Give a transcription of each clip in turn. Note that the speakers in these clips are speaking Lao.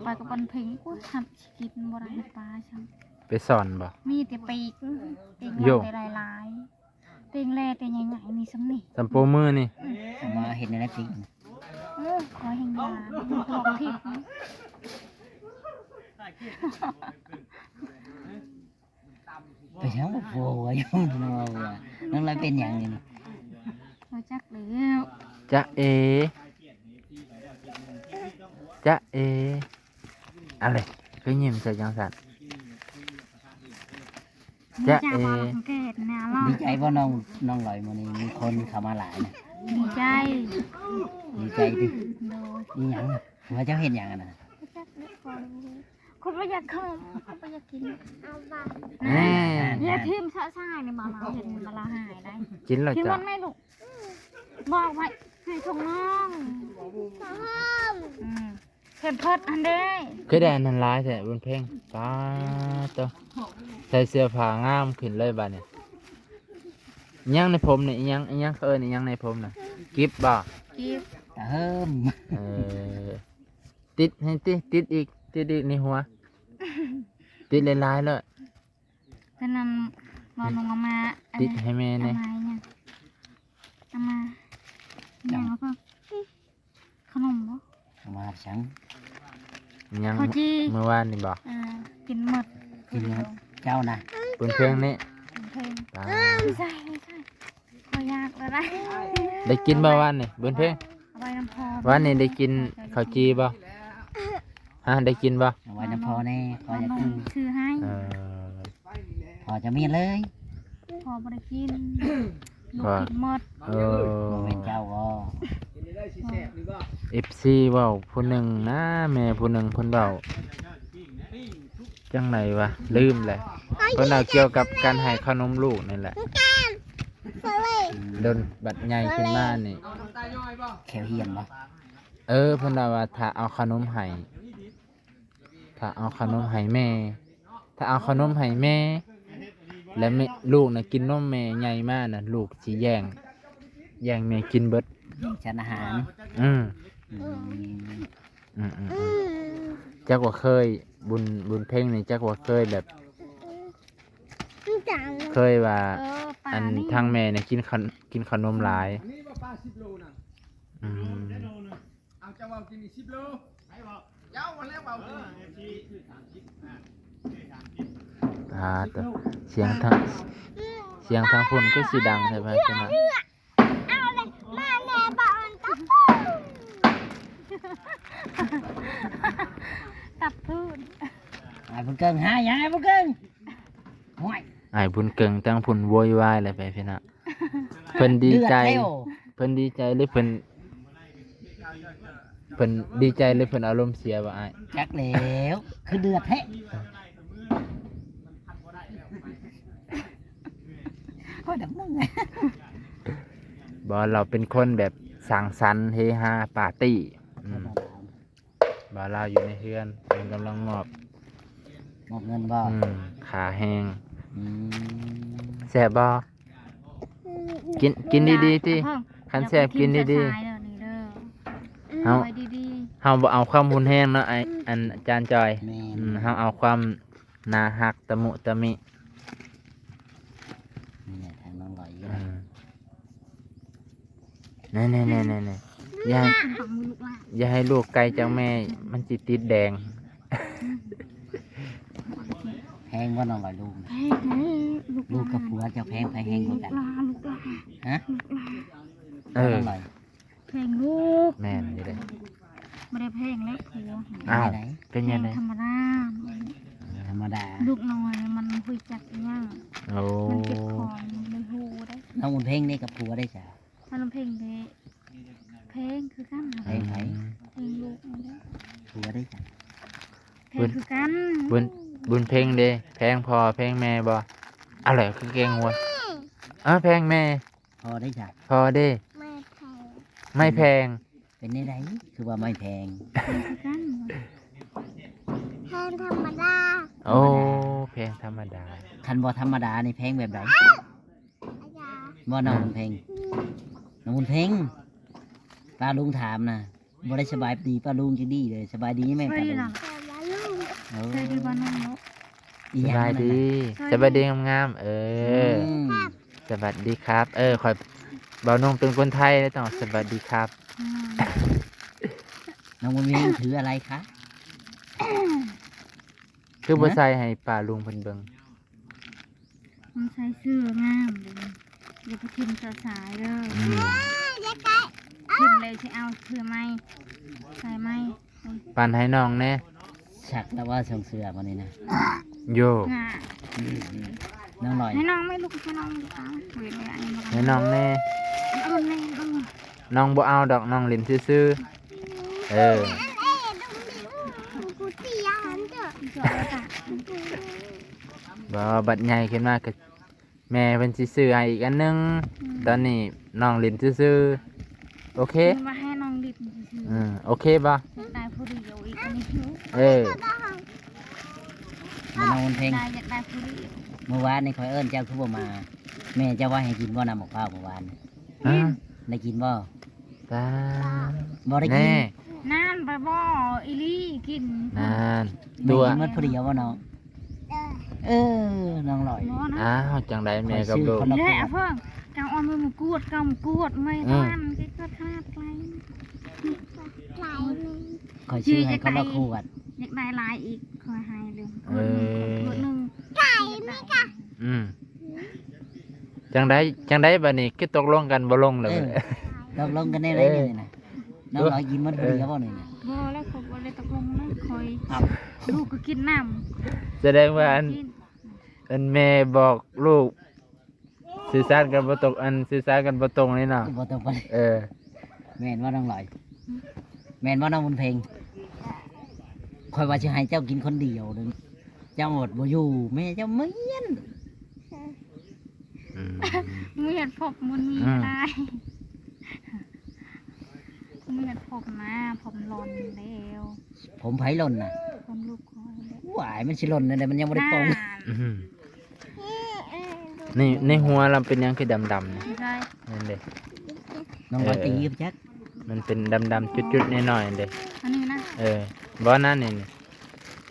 ໄປກັບບັນເພັງ ໂອ້ຍ ຮັບຊິກິນບໍ່ໄດ້ປາຊ້ຳ. ໄປສອນບໍ່? ມີແຕ່ປີກ ປີກ ໂຢ ແຕ່ຫຼາຍໆ ເຕັງແລແຕ່ໃຫຍ່ໆ ມີສ່ຳນີ້ ສ່ຳໂປ້ມືນີ້. ອືມ ເອົາມາເຮັດແນວໃດຕິ? ເອີ ຂໍແຮງຢາ ບອກຜິດ. ໄປຫຍັງບໍ່ຜົວຢູ່ ນ້ອງລອຍເປັນຫຍັງນີ້? ບໍ່ຈັກແລ້ວ ຈະເອ ຈະເອ ອາເລ ຄືຍິ້ມໃສ່ຈັ່ງຊັ້ນ? ຈະເອ ດີໃຈບໍ່ນ້ອງ ນ້ອງລອຍ ມື້ນີ້ມີຄົນເຂົ້າມາຫຼາຍນະ? ດີໃຈ ດີໃຈຕິ? ໂດຍ. ອີຫຍັງ? ວ່າເຈົ້າເຮັດຫຍັງຫັ້ນນະ? ບໍ່ຈັກແຫຼະ ຂ້ອຍບໍ່ຮູ້ ຂ້ອຍບໍ່ຢາກຂະໜົມ ຂ້ອຍບໍ່ຢາກກິນ. ເອົາວ່າ ແນ່ ຢ່າຖິ້ມຊະຊາຍນີ້ ບໍ່ລາວເຫັນ ບໍ່ລາວຫາຍໄດ໋. ກິນແລ້ວ ກິນ ຈ້ະ ມັນໄໝລູກ? ບອກໄວ້ໃຫ້ຖົງນ້ອງ ອືມ ເພັມເພີດຫັ້ນເດ້. ຄືໄດ້ອັນນັ້ນຫຼາຍແທ້ບຸນເພັງ ປາໂຕ ໃສ່ເສື້ອຜ້າງາມຂຶ້ນເລີຍບາດນີ້. ອີຫຍັງໃນຜົມນີ້? ອີຫຍັງ ອີຫຍັງ ເຂົາເອີ້ນອີຫຍັງໃນຜົມນະ? ກິບບໍ່? ກິບ ຕາເຮີມ. ເອີ ຕິດໃຫ້ຕິ ຕິດອີກ ຕິດອີກໃນຫົວ ຕິດຫຼາຍໆໂລດ. ເພິ່ນນຳ ເວົ້າລົງເອົາມາ ຕິດໃຫ້ແມ່ແດ່ ເອົາມາຫຍັງ ເອົາມາຫຍັງ ເອົາເພິ່ນ ຂະໜົມບໍ່? ເອົາມາສັງ ຍັງ ເຂົ້າຈີ່ ມື້ວານນີ້ບໍ່? ເອີ ກິນໝົດ ກິນໝົດ ເຈົ້ານະ ບຸນເພັງນີ້ ບຸນເພັງ ຕາຍ ໃຊ່ ໃຊ່ ຂ້ອຍຢາກແລ້ວນະ. ໄດ້ກິນບໍ່ວານນີ້ ບຸນເພັງ? ເອົາໄວ້ນຳພໍ່ ວານນີ້ໄດ້ກິນເຂົ້າຈີ່ບໍ່? ຮະ ໄດ້ກິນບໍ່? ເອົາໄວ້ນຳພໍ່ແດ່ ພໍ່ຢາກກິນ ຊື້ໃຫ້. ເອີ ພໍ່ຈະມີເລີຍ ພໍ່ບໍ່ໄດ້ກິນ ລູກກິນໝົດ. ເອີ ບໍ່ແມ່ນເຈົ້າບໍ່? ເອັຟຊີເວົ້າຜູ້ໜຶ່ງນະ ແມ່ຜູ້ໜຶ່ງເພິ່ນເວົ້າຈັ່ງໃດວະ ລືມແຫຼະ ເພິ່ນເວົ້າກ່ຽວກັບການໃຫ້ຂະໜົມລູກນີ້ແຫຼະ. ດົນບັດໃຫຍ່ຂຶ້ນມານີ້ ແຂ້ວຮຽນບໍ່? ເອີ ເພິ່ນວ່າ ວ່າຖ້າເອົາຂະໜົມໃຫ້ ຖ້າເອົາຂະໜົມໃຫ້ແມ່ ຖ້າເອົາຂະໜົມໃຫ້ແມ່ ແລະ ແມ່ ລູກນະກິນນົມແມ່ໃຫຍ່ມານະ ລູກຊິແຍ່ງ ແຍ່ງແມ່ກິນເບິດ ສານອາຫານ. ອືມ ອືມ ອືມ ອືມ ຈັກວ່າເຄີຍ ບຸນ ບຸນເພັງນີ້ ຈັກວ່າເຄີຍແບບ ເຄີຍວ່າ ເອີ ອັນ ທາງແມ່ນີ້ກິນຂະ ກິນຂະໜົມຫຼາຍ. ອືມ ເອົາ ເຈົ້າເວົ້າກິນນີ້ສິບໂລ ໃຜເວົ້າ? ເຈົ້າຫັ້ນແຫຼະເວົ້າກິນ. ອ່າ ໂຕ ສຽງທາງ ສຽງທາງພຸ້ນຄືຊິດັງແທ້ ພະ ເອົາເລີຍ ມາແດ່ ບໍ່ອັນຕະປູ ຕັບພູນ. ອ້າຍບຸນເກິ່ງ ຫາຫຍັງອ້າຍບຸນເກິ່ງ? ຫ້ວຍ ອ້າຍບຸນເກິ່ງທາງພຸ້ນໂວຍວາຍແລ້ວໄປ ພີ່ນ້ອງ. ເພິ່ນດີໃຈ ເດືອດແລ້ວ ເພິ່ນດີໃຈ ຫຼືເພິ່ນ ເພິ່ນດີໃຈ ຫຼືເພິ່ນອາລົມເສຍບໍ່ອ້າຍ? ຈັກແລ້ວ ຄືເດືອດແທ້ ຂ້ອຍດັກມຶງ. ບໍ່ ລາວເປັນຄົນແບບສັງສັນເຮຮາປາຕີ້. ອືມ ບ່າວລາວຢູ່ໃນເຮືອນ ເພິ່ນກຳລັງມອບ ມອບເງິນບໍ່? ອືມ ຄ່າແຮງ. ອືມ ແຊບບໍ່? ກິນ ກິນດີໆຕິ ຄັນແຊບກິນດີໆ. ເຮົາ ເຮົາບໍ່ເອົາຄວາມຮຸນແຮງເນາະ ໄອ້ ອັນ ອາຈານຈອຍ. ແມ່ນ ອືມ ເຮົາເອົາຄວາມໜ້າຮັກ ຕະມຸຕະມິ. ນີ້ແຫຼະ ທາງນ້ອງລອຍ. ອືມ ແນ່ໆໆໆໆ ຢ່າໃຫ້ ຢ່າໃຫ້ລູກໄກຈາກແມ່ ມັນຊິຕິດແດງ. ແພງບໍ່ນ້ອງລອຍລູກ? ແພງເດ້ ລູກ ລູກກັບຜົວເຈົ້າແພງໃຜແຮງກວ່າກັນ? ລູກຫຼານ ລູກຫຼານ ຮະ? ລູກຫຼານ ເອີ ນ້ອງລອຍ ແພງລູກ. ແມ່ນຢູ່ເດ້ ບໍ່ໄດ້ແພງແລ້ວຜົວ. ອ້າວ ເປັນຈັ່ງໃດ? ແພງທຳມະດາ ທຳມະດາ ລູກນ້ອຍມັນຮູ້ຈັກອີຫຍັງ. ໂອ້ ມັນເກັບຂອງບໍ່ຮູ້ເດ້. ນ້ອງບຸນເພັງນີ້ກັບຜົວໄດ້ສະ? ນ້ອງບຸນເພັງເດ້ ແພງຄືກັນ. ແພງໃຜ? ອືມ ແພງລູກນີ້ເດ້. ຜົວໄດ້ສະ? ແພງຄືກັນ. ບຸນ ບຸນເພັງເດ້ ແພງພໍ່ແພງແມ່ບໍ່? ອາ ແລ້ວຄືແກງຫົວ. ເອີ ແພງແມ່. ພໍ່ໄດ້ສະ? ພໍ່ເດ້? ໄມ້ແພງ ໄມ້ແພງ. ເປັນແນວໃດ ຄືວ່າໄມ້ແພງ? ຄືກັນ ແພງທຳມະດາ. ໂອ້ ແພງທຳມະດາ. ຄັນບໍ່ທຳມະດານີ້ແພງແບບໃດ? ບໍ່ ນ້ອງບຸນເພັງ ອືມ ນ້ອງບຸນເພັງ ປ້າລຸງຖາມນະ. ບໍ່ໄດ້ສະບາຍດີປ້າລຸງຈັກດີ້ເລີຍ. ສະບາຍດີແມ່ປ້າລຸງ. ໂອ້ ສະບາຍດີປ້າລຸງເນາະ. ອີຫຍັງນັ້ນນະ? ສະບາຍດີງາມໆ. ເອີ ອືມ ສະບາຍດີຄັບ. ເອີ ຂ້ອຍ ບ່າວນົງເປັນຄົນໄທ ຕ້ອງສະບາຍດີຄັບ. ອືມ ນ້ອງບຸນເພັງຖືອະໄລຄະ? ຄືບໍ່ໃສ່ໃຫ້ປ້າລຸງເພິ່ນເບິ່ງ? ມັນໃສ່ເສື້ອງາມເດ້. ຢ່າໄປຖິ້ມສາຍເດີ. ອືມ ຖິ້ມແລ້ວຊິເອົາເສື້ອໃໝ່ ໃສ່ໃໝ່. ປັນໃຫ້ນ້ອງແດ່. ສັກແລ້ວວ່າສົ່ງເສື້ອບາດນີ້ນະ. ໂຢ ອືມ ນ້ອງນ້ອຍ ໃຫ້ນ້ອງແມ່ລູກ ໃຫ້ນ້ອງແມ່ລູກ. ໃຫ້ນ້ອງແດ່. ນ້ອງບໍ່ເອົາດອກ ນ້ອງຫຼິ້ນຊື່ໆ. ເອີ ບໍ່ ບັດໃຫຍ່ຂຶ້ນມາກໍ ແມ່ເພິ່ນຊິຊື້ໃຫ້ອີກອັນໜຶ່ງ. ອືມ ຕອນນີ້ນ້ອງຫຼິ້ນຊື່ໆ. ໂອເຄ ເພິ່ນວ່າໃຫ້ນ້ອງຫຼິ້ນຊື່ໆ. ອືມ ໂອເຄບໍ່? ຢາກໄດ້ຜູ້ດຽວອີກອັນນີ້. ເອີ ນ້ອງບຸນເພັງ ຢາກໄດ້ ຢາກໄດ້ຜູ້ດຽວ. ມື້ວານນີ້ຂ້ອຍເອີ້ນເຈົ້າຄືບໍ່ມາ? ແມ່ເຈົ້າວ່າໃຫ້ກິນບໍ່ ນ້ຳໝາກພ້າວມື້ວານ? ຮະ ໄດ້ກິນບໍ່? ຕາ ບໍ່ໄດ້ກິນ. ແນ່ ນັ້ນ ໄປບໍ່ອີ່ຫຼີກິນ. ນັ້ນ ແມ່ກິນໝົດຜູ້ດຽວບໍ່ນ້ອງ? ເອີ ນ້ອງຫຼອຍ. ອ້າວ ຈັ່ງໃດແມ່ກັບລູກ? ນີ້ແຫຼະ ເພິ່ງ ເຈົ້າເອົາມືມາກວດ ເຈົ້າມາກວດ ແມ່ ອືມ ທ່ານ ເກີດຂະໜາດໄກ ຂ້ອຍຊື້ໃຫ້ຄົນລະຂວດ. ຢາກໄດ້ຫຼາຍອີກ ຂ້ອຍໃຫ້ເລີຍ. ເອີ ຂວດໜຶ່ງ ຂວດໜຶ່ງ ໄກ່ມີກະ. ອືມ ຈັ່ງໃດ ຈັ່ງໃດບາດນີ້ ຄືຕົກລົງກັນບໍ່ລົງເລີຍ? ເອີ ຕົກລົງກັນແນວໃດນີ້ນະ? ນ້ອງລອຍກິນໝົດຜູ້ດຽວບໍ່ນີ້ນະ? ບໍ່ແລ້ວ ຂ້ອຍບໍ່ໄດ້ຕົກລົງນະ ຂ້ອຍ ອ້າວ ລູກກໍກິນນຳ. ສະແດງວ່າອັນ ອັນແມ່ບອກລູກສື່ສານກັນບໍ່ຕົກ ອັນສື່ສານກັນບໍ່ຕົງເລີຍເນາະ. ບໍ່ຕົງໄປ ເອີ ແມ່ນບໍ່ນ້ອງລອຍ? ແມ່ນບໍ່ນ້ອງບຸນເພັງ? ຂ້ອຍວ່າຊິໃຫ້ເຈົ້າກິນຄົນດຽວ ເຈົ້າບໍ່ຢູ່ ແມ່ເຈົ້າເໝືອນ ອືມ ເໝືອນພົບມັນມີ ອືມ ຫຼາຍ ເໝືອນພົບນະ ຜົມຫຼົ່ນແລ້ວ. ຜົມໃຜຫຼົ່ນນະ? ຜົມລູກຂ້ອຍແຫຼະ. ວ້າຍ ມັນຊິຫຼົ່ນແນວໃດ ມັນຍັງບໍ່ໄດ້ປົງ. ນີ້ ໃນຫົວລະເປັນຫຍັງຄືດຳໆ ນີ້? ໃຊ່ ນັ້ນເດ້ ນ້ອງລອຍຕີຢູ່ຈັກ ມັນເປັນດຳໆ ຈຸດໆ ນ້ອຍໆ ນັ້ນເດ້. ອັນນີ້ນະ? ເອີ ບໍ່ ນັ້ນນີ້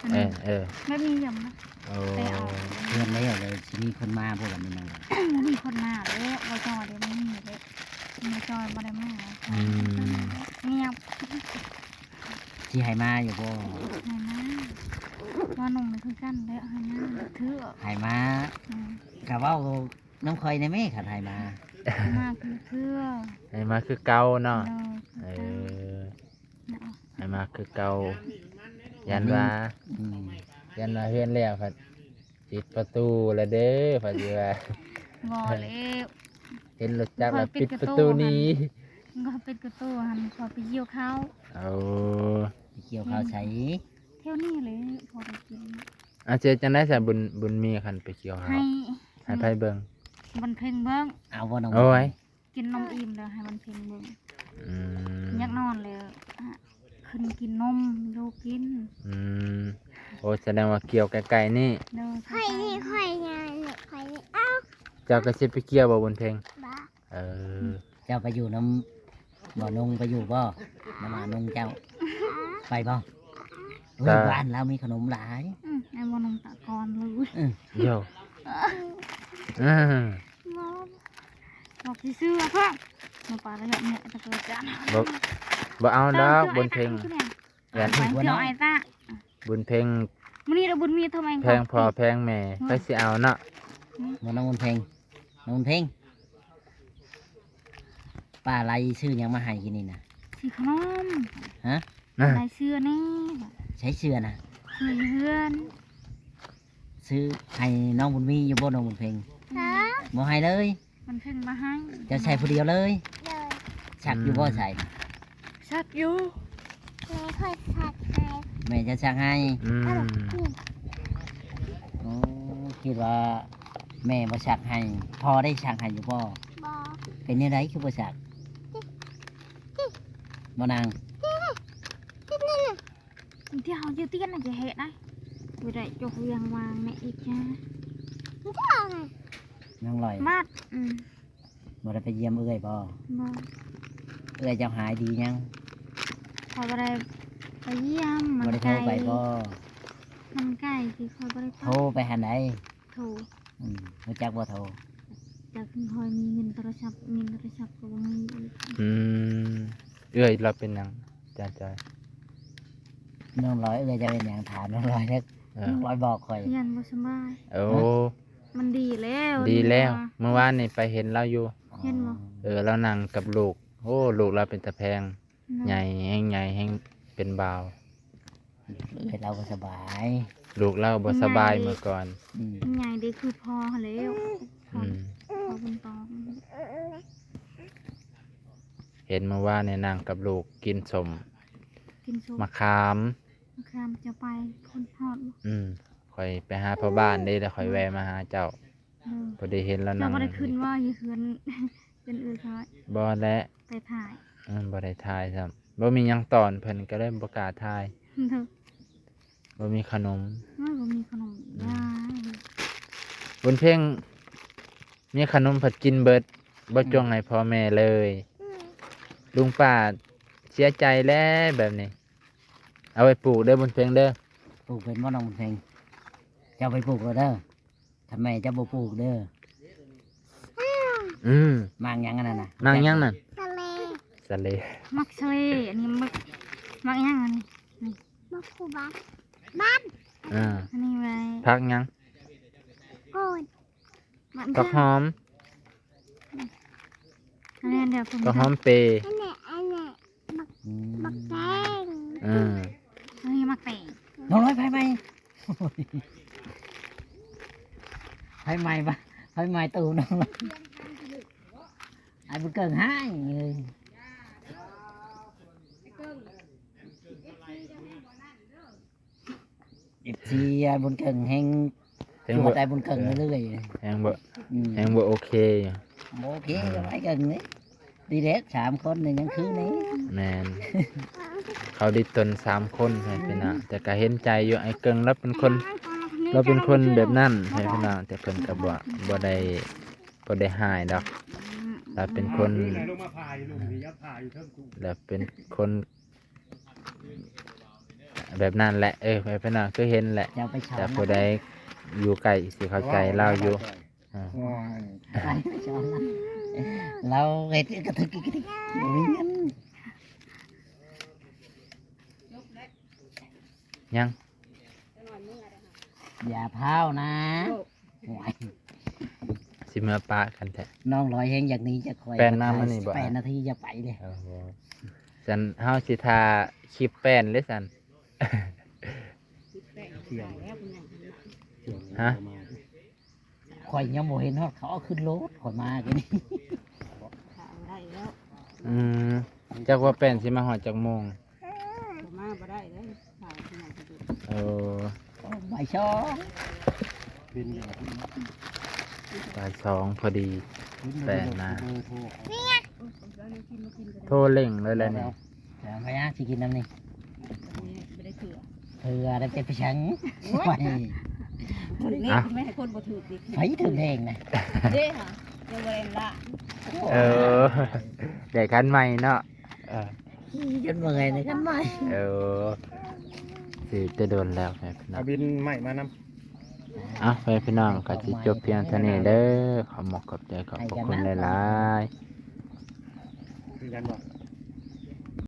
ອັນນີ້ ເອີ ແບບນີ້ຫຍັງນະ? ໂອ້ ແຕ່ເອົາ ເພື່ອນແລ້ວເລີຍ ຊິມີຄົນມາບໍ່ບັດນີ້? ບໍ່ມີຄົນມາແລ້ວ ບໍ່ຈ່ອຍເດ້ ບໍ່ມີເດ້ ບໍ່ຈ່ອຍບໍ່ໄດ້ມາ. ອືມ ງຽບ. ຊິໃຫ້ມາຢູ່ບໍ່? ໃຫ້ມາ ມານົມຄືກັນແຫຼະ ໃຫ້ມາເທື່ອ ໃຫ້ມາ. ອືມ ກະເວົ້ານຳຂ້ອຍແດ່ແມ່ ຄັນໃຫ້ມາ ມາຄືເທື່ອ ໃຫ້ມາຄືເກົ່າເນາະ. ໂດຍ ເອີ ໃຫ້ມາຄືເກົ່າ. ຢ້ານວ່າ ອືມ ຢ້ານວ່າເຮືອນແລ້ວພັດ ປິດປະຕູລະເດີ ເພິ່ນຊິວ່າ. ບໍ່ແລ້ວ ເຫັນລົດຈັກລະປິດປະຕູໜີ. ຂ້ອຍປິດກະຕູຫັ້ນ ຂ້ອຍປິດກະຕູຫັ້ນ ຂ້ອຍໄປກ່ຽວເຂົ້າ. ໂອ້ ໄປກ່ຽວເຂົ້າໃສ? ແຖວນີ້ແຫຼະ ພໍໄດ້ກິນ. ອາ ເຮັດຈັ່ງໃດຊະ ບຸນ ບຸນມີ ຄັນໄປກ່ຽວເຂົ້າ? ໃຫ້ ໃຫ້ໃຜເບິ່ງ? ບຸນເພັງເບິ່ງ. ເອົາບໍ່ນ້ອງ? ໂອ້ຍ ກິນນົມອີ່ມແລ້ວໃຫ້ມັນເພັງເບິ່ງ. ອືມ ຢາກນອນແລ້ວ ອະ ຂຶ້ນກິນນົມໃຫ້ລູກກິນ. ອືມ ໂອ້ ສະແດງວ່າກ່ຽວໃກ້ໆນີ້. ໂດຍ ຂ້ອຍນີ້ ຂ້ອຍນີ້ ຂ້ອຍນີ້ ເອົ້າ ເຈົ້າກໍຊິໄປກ່ຽວບໍ່ ບຸນເພັງ? ບໍ່. ເອີ ເຈົ້າໄປຢູ່ນຳ ບໍ່ນົງ ໄປຢູ່ບໍ່ ນຳອານົງເຈົ້າ? ໄປບໍ່? ເອີ ບ້ານລາວມີຂະໜົມຫຼາຍ. ອືມ ໄອ້ບໍ່ນົງຕາກອນເລີຍ. ເອີ ດຽວ ເອີ ບໍ່ ບອກຊື່ໆ ເພິ່ນມາປາລະເຍາະແຍະຕະເກີຈານ. ບໍ່ ບໍ່ເອົາດອກ ບຸນເພັງ. ຢ່າຖືກວ່າເນາະ ບຸນເພັງ. ມື້ນີ້ລະບຸນມີເທົ່າແມງ ແພງພໍ່ແພງແມ່ ໃຜຊິເອົາເນາະ? ບໍ່ ນ້ອງບຸນເພັງ ນ້ອງບຸນເພັງ. ປ້າໄລຊື້ຫຍັງມາໃຫ້ກິນນີ້ນະ? ຊື້ຂະໜົມ. ຮະ? ປ້າໄລເສື້ອນີ້. ໃສເສື້ອນະ? ເສື້ອຢູ່ເຮືອນ. ຊື້ໃຫ້ນ້ອງບຸນມີຢູ່ບໍ່ ນ້ອງບຸນເພັງ? ຮະ? ບໍ່ໃຫ້ເລີຍ? ມັນເພິ່ງມາໃຫ້. ເຈົ້າໃສ່ຜູ້ດຽວເລີຍ? ໂດຍ. ຊັກຢູ່ບໍ່ໃສ່? ຊັກຢູ່. ແມ່ຂ້ອຍຊັກໃຫ້. ແມ່ເຈົ້າຊັກໃຫ້? ອືມ. ໂອ້ ຄິດວ່າແມ່ບໍ່ຊັກໃຫ້. ພໍ່ໄດ້ຊັກໃຫ້ຢູ່ບໍ່? ບໍ່. ເປັນແນວໃດຄືບໍ່ຊັກ? ບໍ່ນາງ? ທີ່ເຮົາຢູ່ຕຽນນະຈະເຮັດນະ ບໍ່ໄດ້ຈົກວຽງວາງແມ່ອີກຈ້າ. ນ້ອງລອຍ ມາດ. ອືມ. ບໍ່ໄດ້ໄປຢ້ຽມເອື້ອຍບໍ່? ບໍ່. ເອື້ອຍເຈົ້າຫາຍດີຍັງ? ຂ້ອຍບໍ່ໄດ້ໄປຢ້ຽມ ມັນໄກ ບໍ່ໄດ້ໂທໄປບໍ່? ມັນໄກທີ່ຂ້ອຍບໍ່ໄດ້ໄປ ໂທໄປຫາໃດ? ໂທ ອືມ ຮູ້ຈັກບໍ່ໂທ? ຈັກ ຂ້ອຍມີເງິນໂທລະສັບ ເງິນໂທລະສັບກໍບໍ່ມີອີກ ອືມ ເອື້ອຍລາວເປັນຫຍັງ? ຈາຍ ຈາຍ ນ້ອງລອຍ ເອື້ອຍຈະເປັນຫຍັງ? ຖາມນ້ອງລອຍເດີ ເອີ ນ້ອງລອຍບອກຂ້ອຍ ຢ້ານບໍ່ສະບາຍ ໂອ້ ຮະ? ມັນດີແລ້ວ ດີແລ້ວ ມື້ວານນີ້ໄປເຫັນລາວຢູ່ ເຫັນບໍ່? ເອີ ລາວນັ່ງກັບລູກ ໂອ້ ລູກລາວເປັນຕາແພງ ເນາະ ໃຫຍ່ແຮງ ໃຫຍ່ແຮງ ເປັນບ່າວ ເອື້ອຍລາວບໍ່ສະບາຍ ລູກລາວບໍ່ສະບາຍ ໃຫຍ່ ເມື່ອກ່ອນ ອືມ ມັນໃຫຍ່ເດ້ ຄືພໍ່ຫັ້ນແລ້ວ ອືມ ພໍ່ບຸນຕອງ ເຫັນມື້ວານນີ້ນັ່ງກັບລູກກິນສົ້ມ ກິນສົ້ມ ມະຂາມ ມະຂາມ ເຈົ້າໄປພຸ້ນຮອດບໍ່? ອືມ ຂ້ອຍໄປຫາພໍ່ບ້ານເດ້ ແລ້ວຂ້ອຍແວ່ມາຫາເຈົ້າ ເອີ ພໍດີເຫັນລາວນັ່ງ ເຈົ້າບໍ່ໄດ້ຂຶ້ນວ່າຢູ່ເຮືອນ ເປັນເອື້ອຍຂ້ອຍ ບໍ່ແຫຼະ ໄປຖ່າຍ ອືມ ບໍ່ໄດ້ຖ່າຍຊ້ຳ ບໍ່ມີຫຍັງຕ້ອນເພິ່ນ ກໍເລີຍບໍ່ກ້າຖ່າຍ ເນາະ ບໍ່ມີຂະໜົມ ໂອ້ຍ ບໍ່ມີຂະໜົມ ອືມ ຢ່າ ບຸນເພັງ ມີຂະໜົມພັດກິນເບິດ ບໍ່ ອືມ ຈົ່ງໃຫ້ພໍ່ແມ່ເລີຍ ອືມ ລຸງປ້າເສຍໃຈແລ້ວແບບນີ້ ເອົາໄປປູກເດີບຸນເພັງເດີ ປູກເປັນບໍ່ນ້ອງບຸນເພັງ? ເຈົ້າໄປປູກເລີຍເດີ ຖ້າແມ່ເຈົ້າບໍ່ປູກເດີ ອືມ ໝາກຫຍັງອັນນັ້ນນະ? ໝາກຫຍັງນັ້ນ? ສະເລ ສະເລ ໝາກສະເລ ອັນນີ້ໝາກ ໝາກຫຍັງອັນນີ້? ນີ້ ໝາກຄູບານ ບານ ອ່າ ອັນນີ້ໄວ້ ຜັກຫຍັງ? ໂກນ ໝາກ ຜັກຫອມ ອັນນີ້ອັນດຽວກັນ ຜັກຫອມເປ ອັນນີ້ ອັນນີ້ ໝາກ ອືມ ໝາກແຕງ ເອີ ອັນນີ້ໝາກແຕງ ນ້ອງລອຍ ໄຟໄໝ້ ໄຟໄໝ້ບະ ໄຟໄໝ້ຕູ້ນ້ອງລອຍ ອ້າຍບຸນເກີງຮ້າຍເອີຍ ເອັຟຊີອ້າຍບຸນເກີງແຮງ ແຮງບໍ່ ຈວດອ້າຍບຸນເກີງເລື້ອຍໆ ແຮງບໍ່ ອືມ ແຮງບໍ່ໂອເຄຢູ່ ບໍ່ໂອເຄ ອືມ ກັບອ້າຍເກີງນີ້ ດີແລ້ວ ສາມຄົນນີ້ຍັງຄືນີ້ ແມ່ນ ເຂົາດີຕົນສາມຄົນ ແມ່ນເນາະ ແຕ່ກໍເຫັນໃຈຢູ່ ອ້າຍເກີງລາວເປັນຄົນ ລາວເປັນຄົນແບບນັ້ນ ແມ່ນເນາະ ແຕ່ເພິ່ນກໍບໍ່ ບໍ່ໄດ້ ບໍ່ໄດ້ຮ້າຍດອກ ລາວເປັນຄົນ ລາວເປັນຄົນ ແບບນັ້ນແຫຼະ ເອີ ແບບນັ້ນຄືເຫັນແຫຼະ ເຈົ້າໄປສອນ ແຕ່ຜູ້ໃດຢູ່ໃກ້ຊິເຂົ້າໃຈລາວຢູ່ ອ່າ ໂອ້ຍ ໄປສອນລາວ ລາວເຮັດກະທຶກກະທິກ ບໍ່ມີເງິນ ຍັງ ຢ່າພ້າວນະ ໂອ້ຍ ຊິເມືອປະກັນແທ້ ນ້ອງລອຍແຮງຢາກໜີຈາກຂ້ອຍ ແປ້ນມາມື້ນີ້ບໍ່ ແປດນາທີຢ່າໄປເດ້ ໂອ້ໂຫ ຊັ້ນເຮົາຊິຖ້າຄລິບແປ້ນເລີຍຊັ້ນ ຮະ ຂ້ອຍຍັງບໍ່ເຫັນຮອດເຂົາເອົາຂຶ້ນລົດ ຂ້ອຍມານີ້ ຖ້າເອົາໄດ້ແລ້ວ ອືມ ຈັກວ່າແປ້ນຊິມາຮອດຈັກໂມງ ມາບໍ່ໄດ້ເດ້ ຖ້າຊິມາ ເອີ ບ່າຍສອງ ບ່າຍສອງພໍດີ ແປ້ນມາ ໂທເລັ່ງເລີຍແຫຼະນີ້ ແລ້ວໄປຫາຊິກິນນຳນີ້ ບໍ່ໄດ້ເທື່ອ ເທື່ອໄດ້ເຈັບໄປສັງ ໂອ້ຍ ໂອ້ຍ ຖືກເດ້ ເອົາ ແມ່ນໃຫ້ຄົນບໍ່ຖືກເດ້ ໃຜຖືກແຮງນະ ເດ້ຫະ ຍັງບໍ່ໄດ້ລະ ເອີ ໄດ້ຄັນໃໝ່ເນາະ ເອີ ຂີ່ຈົນເມື່ອຍໃນຄັນໃໝ່ ເອີ ຊິແຕ່ດົນແລ້ວ ເອົາບິນໃໝ່ມານຳ ເອົາ ພໍ່ແມ່ພີ່ນ້ອງ ກໍຊິຈົບພຽງເທົ່ານີ້ເດີ ຂໍຂອບໃຈຂອບພະຄຸນຫຼາຍໆ ຄືກັນບໍ່?